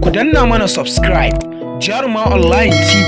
Ku danna mana subscribe Jaruma Online TV.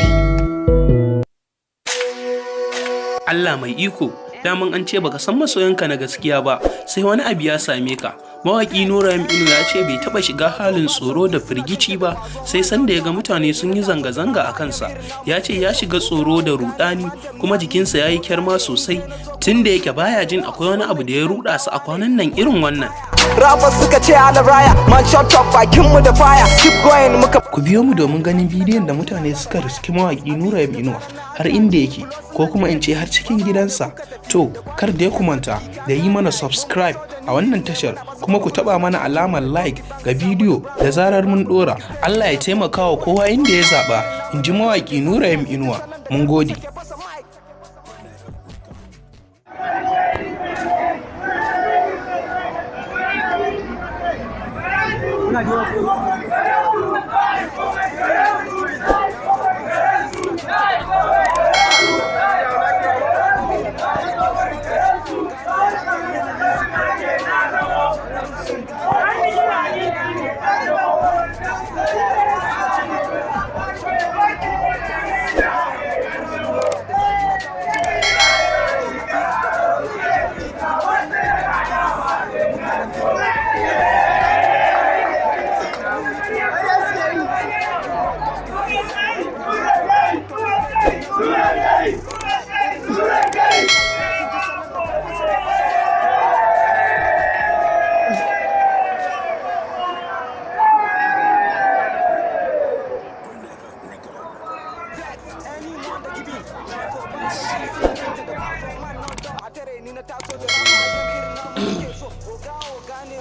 Allah mai iko, daman an ce baka san masoyanka na gaskiya ba sai wani abu ya same ka. Mawaƙi Nura M Inuwa ya ce bai taɓa shiga halin tsoro da firgici ba sai sanda ya ga mutane sun yi zanga-zanga a kansa. Ya ce ya shiga tsoro da rudani, kuma jikinsa ya yi kyarma sosai, tun da yake baya jin akwai wani abu da ya ruɗa su a kwanan nan irin wannan. Rappers suka ce ala raya man, shut up, bakin mu da fire, keep going muka. Ku biyo mu domin ganin bidiyon da mutane suka riski mawaƙi Nura M Inuwa har inda yake, ko kuma in ce har cikin gidansa. To, kar da ku manta da yi mana subscribe a wannan tashar, kuma ku taba mana alamar like ga bidiyo da zarar mun dora. Allah ya taimaka wa kowa inda ya zaba, in ji mawaƙi Nura M Inuwa. Mun gode.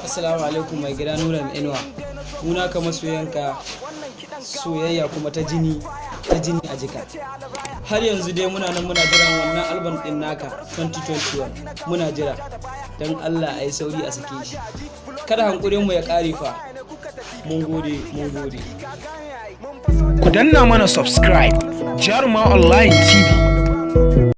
Assalamu alaikum, mai gida Nura Inuwa. Muna ka masoyanka, soyayya kuma ta jini, ta jini a jika. Har yanzu dai muna nan muna jiran wannan album din naka 2021. Muna jira. Don Allah a yi sauri a sake shi. Kada hankurin mu ya kare fa. Mun gode, mun gode. Ku danna mana subscribe Jaruma Online TV.